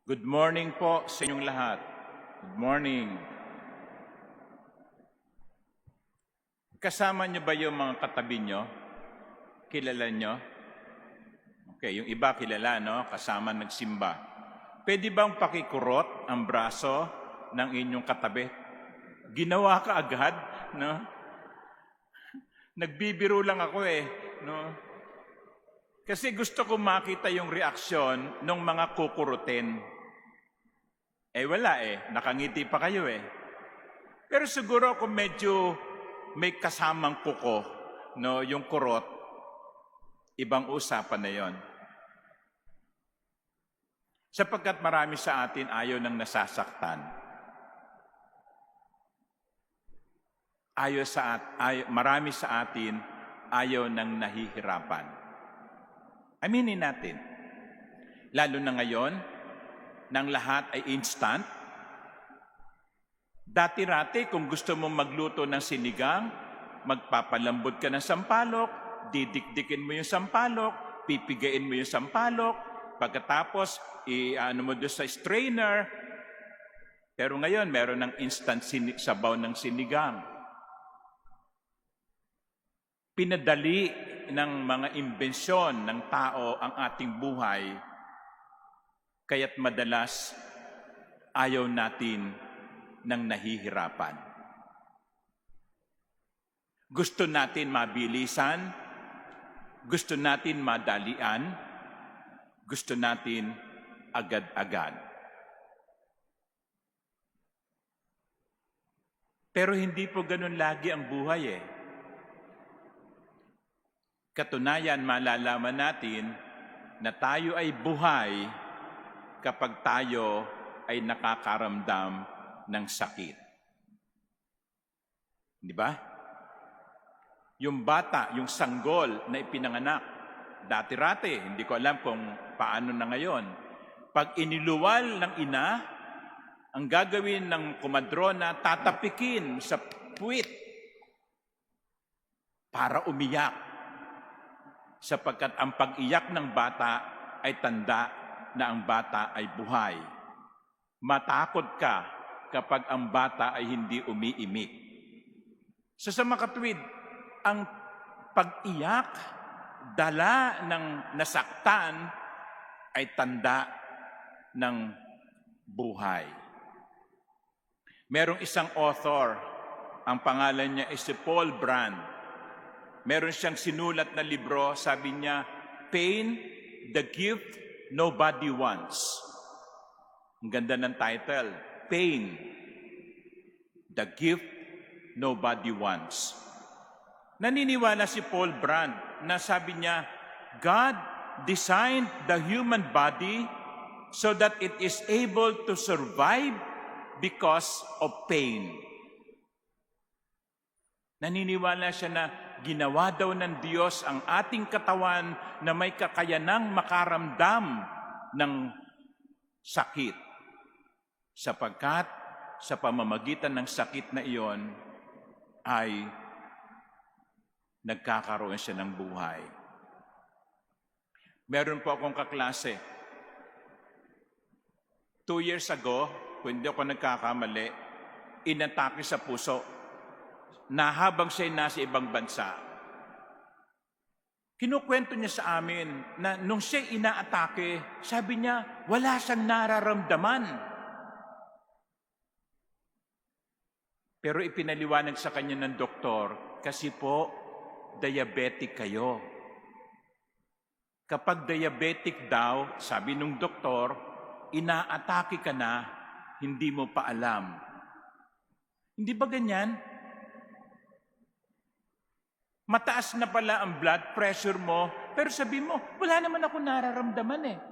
Good morning po sa inyong lahat. Good morning. Kasama niyo ba yung mga katabi niyo? Kilala niyo? Okay, yung iba kilala, no? Kasama nagsimba. Pwede bang pakikurot ang braso ng inyong katabi? Ginawa ka agad, no? Nagbibiro lang ako no? Kasi gusto ko makita yung reaksyon ng mga kukurutin. Wala nakangiti pa kayo Pero siguro kung medyo may kasamang kuko, no, yung kurot, ibang usapan na yon. Sapagkat marami sa atin ayaw nang nasasaktan. Marami sa atin ayaw nang nahihirapan. Aminin natin, lalo na ngayon, nang lahat ay instant. Dati-rati, kung gusto mong magluto ng sinigang, magpapalambot ka ng sampalok, didikdikin mo yung sampalok, pipigain mo yung sampalok, pagkatapos, i-ano mo doon sa strainer. Pero ngayon, meron ng instant sabaw ng sinigang. Pinadali ng mga imbensyon ng tao ang ating buhay, kaya't madalas ayaw natin ng nahihirapan. Gusto natin mabilisan, gusto natin madalian, gusto natin agad-agad. Pero hindi po ganun lagi ang buhay Katunayan, malalaman natin na tayo ay buhay kapag tayo ay nakakaramdam ng sakit. Di ba? Yung bata, yung sanggol na ipinanganak, dati-rati, hindi ko alam kung paano na ngayon. Pag iniluwal ng ina, ang gagawin ng kumadrona, tatapikin sa puwit para umiyak. Sapagkat ang pag-iyak ng bata ay tanda na ang bata ay buhay. Matakot ka kapag ang bata ay hindi umiimik. Sa makatwid, ang pag-iyak, dala ng nasaktan, ay tanda ng buhay. Merong isang author, ang pangalan niya ay si Paul Brand. Meron siyang sinulat na libro, sabi niya, Pain, the Gift Nobody Wants. Ang ganda ng title, Pain, the Gift Nobody Wants. Naniniwala si Paul Brand na sabi niya, God designed the human body so that it is able to survive because of pain. Naniniwala siya na ginawa daw ng Diyos ang ating katawan na may kakayanang makaramdam ng sakit. Sapagkat sa pamamagitan ng sakit na iyon ay nagkakaroon siya ng buhay. Meron po akong kaklase. 2 years ago, kung hindi ako nagkakamali, inatake sa puso na habang siya nasa ibang bansa. Kinukwento niya sa amin na nung siya inaatake, sabi niya, wala siyang nararamdaman. Pero ipinaliwanag sa kanya ng doktor, kasi po, diabetic kayo. Kapag diabetic daw, sabi nung doktor, inaatake ka na, hindi mo pa alam. Hindi ba ganyan? Mataas na pala ang blood pressure mo, pero sabi mo, wala naman ako nararamdaman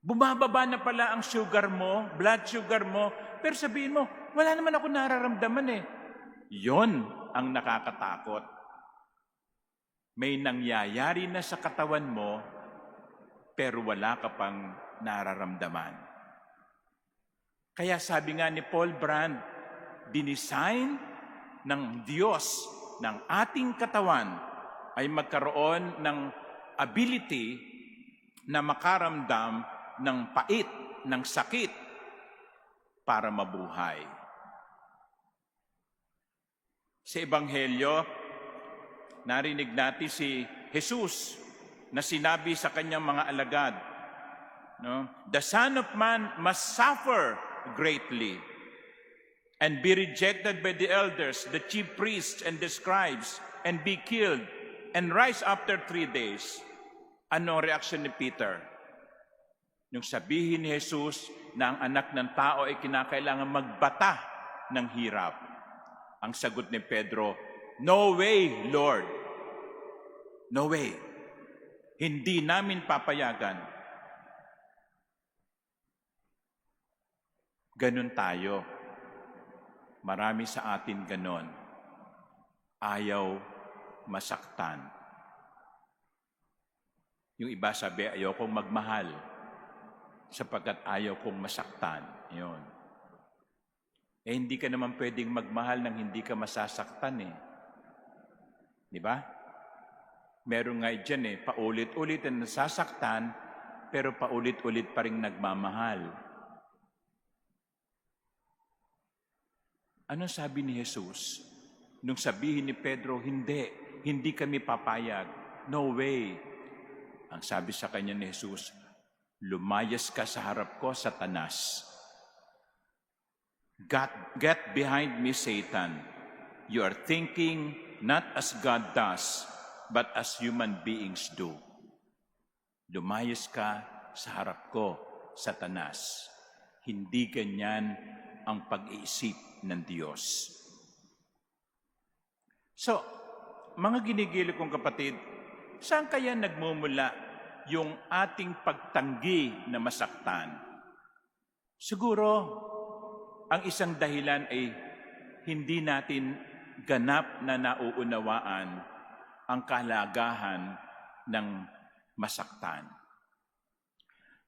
Bumababa na pala ang sugar mo, blood sugar mo, pero sabihin mo, wala naman ako nararamdaman Yon ang nakakatakot. May nangyayari na sa katawan mo, pero wala ka pang nararamdaman. Kaya sabi nga ni Paul Brand, dinisign ng Diyos ng ating katawan ay magkaroon ng ability na makaramdam ng pait, ng sakit para mabuhay. Sa Ebanghelyo, narinig natin si Jesus na sinabi sa kanyang mga alagad, no? The Son of Man must suffer greatly and be rejected by the elders, the chief priests and the scribes, and be killed, and rise after 3 days. Anong reaksyon ni Peter? Nung sabihin ni Jesus na ang anak ng tao ay kinakailangan magbata ng hirap, ang sagot ni Pedro, "No way, Lord. No way. Hindi namin papayagan." Ganon tayo. Marami sa atin ganon. Ayaw masaktan. Yung iba sabi, ayaw kong magmahal sapagkat ayaw kong masaktan. Yun. Hindi ka naman pwedeng magmahal nang hindi ka masasaktan eh. Di ba? Meron nga dyan paulit-ulit na nasasaktan, pero paulit-ulit pa rin nagmamahal. Ano sabi ni Jesus? Nung sabihin ni Pedro, hindi kami papayag. No way. Ang sabi sa kanya ni Jesus, lumayas ka sa harap ko, Satanas. Get behind me, Satan. You are thinking not as God does, but as human beings do. Lumayas ka sa harap ko, Satanas. Hindi ganyan ang pag-iisip ng Diyos. So, mga ginigili kong kapatid, saan kaya nagmumula yung ating pagtanggi na masaktan? Siguro, ang isang dahilan ay hindi natin ganap na nauunawaan ang kahalagahan ng masaktan.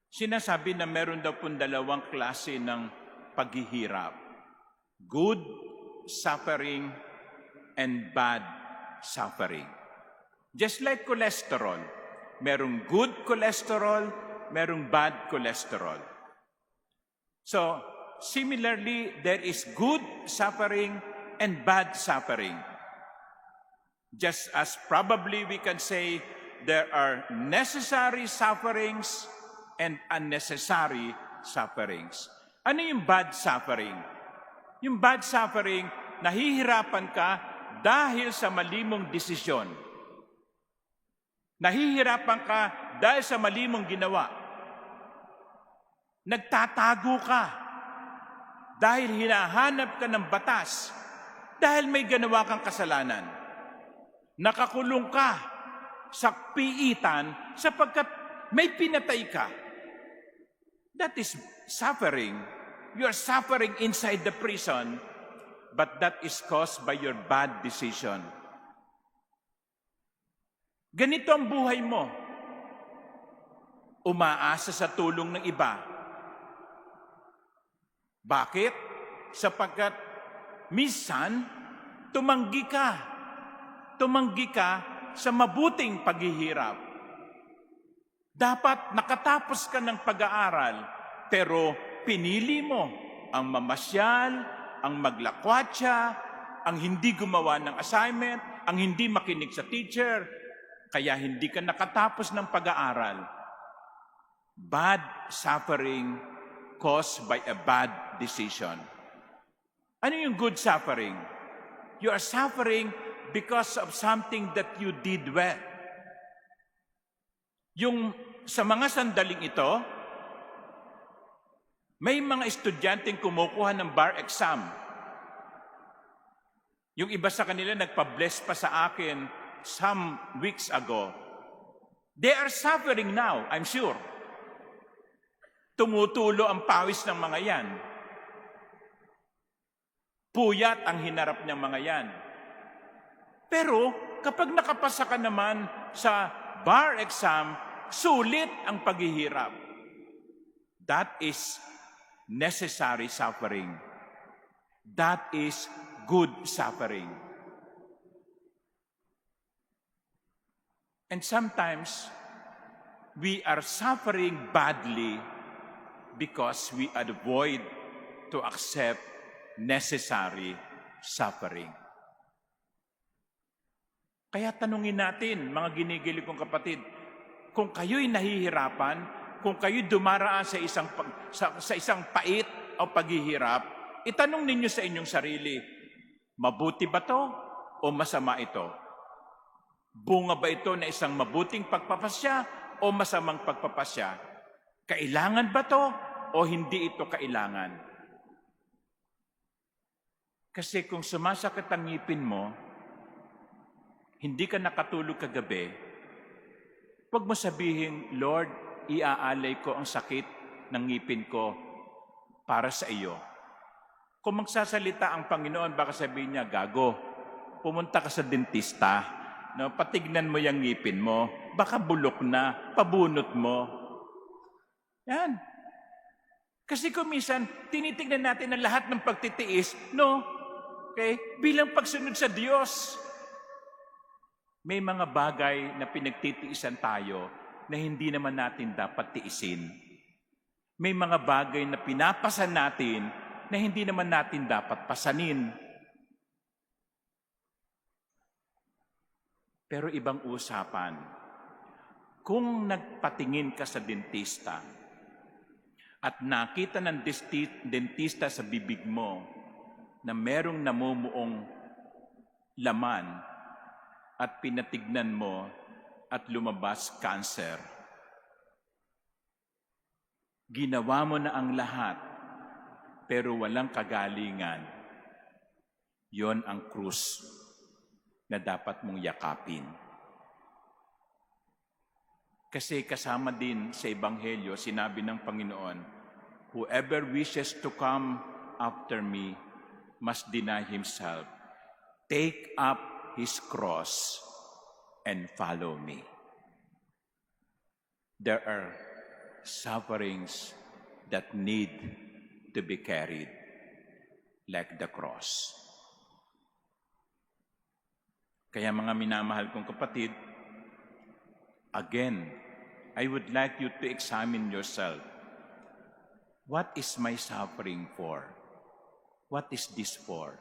Sinasabi na meron daw pong 2 klase ng paghihirap. Good suffering and bad suffering. Just like cholesterol. Merong good cholesterol, merong bad cholesterol. So, similarly, there is good suffering and bad suffering. Just as probably we can say there are necessary sufferings and unnecessary sufferings. Ano yung bad suffering? Yung bad suffering, nahihirapan ka dahil sa malimong desisyon. Nahihirapan ka dahil sa malimong ginawa. Nagtatago ka dahil hinahanap ka ng batas, dahil may ginawa kang kasalanan. Nakakulong ka sa piitan sapagkat may pinatay ka. That is suffering. You are suffering inside the prison, but that is caused by your bad decision. Ganito ang buhay mo. Umaasa sa tulong ng iba. Bakit? Sapagkat minsan, tumanggi ka. Tumanggi ka sa mabuting paghihirap. Dapat nakatapos ka ng pag-aaral, pero pinili mo ang mamasyal, ang maglakwatsa, ang hindi gumawa ng assignment, ang hindi makinig sa teacher, kaya hindi ka nakatapos ng pag-aaral. Bad suffering caused by a bad decision. Ano yung good suffering? You are suffering because of something that you did well. Yung sa mga sandaling ito, may mga estudyanteng kumukuha ng bar exam. Yung iba sa kanila nagpa-bless pa sa akin some weeks ago. They are suffering now, I'm sure. Tumutulo ang pawis ng mga yan. Puyat ang hinarap ng mga yan. Pero kapag nakapasa ka naman sa bar exam, sulit ang paghihirap. That is necessary suffering. That is good suffering. And sometimes, we are suffering badly because we avoid to accept necessary suffering. Kaya tanungin natin, mga ginigilig kong kapatid, kung kayo'y nahihirapan, kung kayo'y dumaraan sa isang pait o paghihirap, itanong ninyo sa inyong sarili, mabuti ba to o masama ito? Bunga ba ito na isang mabuting pagpapasya o masamang pagpapasya? Kailangan ba to o hindi ito kailangan? Kasi kung sumasakit ang ngipin mo, hindi ka nakatulog kagabi, huwag mo sabihin, Lord, iaalay ko ang sakit ng ngipin ko para sa iyo. Kung magsasalita ang Panginoon, baka sabihin niya, gago, pumunta ka sa dentista, no, patignan mo yung ngipin mo, baka bulok na, pabunot mo. Yan. Kasi kung minsan, tinitignan natin ang lahat ng pagtitiis, no, okay, bilang pagsunod sa Diyos. May mga bagay na pinagtitiisan tayo na hindi naman natin dapat tiisin. May mga bagay na pinapasan natin na hindi naman natin dapat pasanin. Pero ibang usapan, kung nagpatingin ka sa dentista at nakita ng dentista sa bibig mo na merong namumuong laman, at pinatignan mo at lumabas cancer. Ginawa mo na ang lahat, pero walang kagalingan. Yon ang krus na dapat mong yakapin. Kasi kasama din sa Ebanghelyo, sinabi ng Panginoon, whoever wishes to come after me must deny himself, take up his cross and follow me. There are sufferings that need to be carried like the cross. Kaya mga minamahal kong kapatid, again, I would like you to examine yourself. What is my suffering for? What is this for?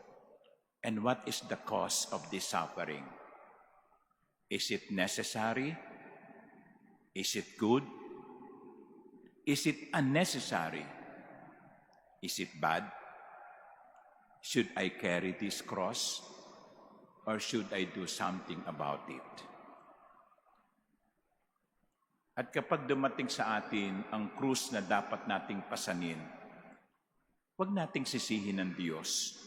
And what is the cause of this suffering? Is it necessary? Is it good? Is it unnecessary? Is it bad? Should I carry this cross? Or should I do something about it? At kapag dumating sa atin ang krus na dapat nating pasanin, huwag nating sisihin ng Diyos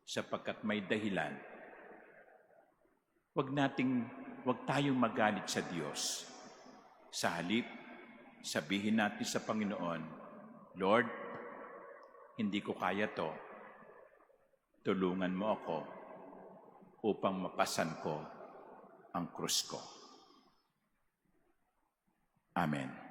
sapagkat may dahilan. Huwag tayong magalit sa Diyos. Sa halip, sabihin natin sa Panginoon, Lord, hindi ko kaya to. Tulungan mo ako upang mapasan ko ang krus ko. Amen.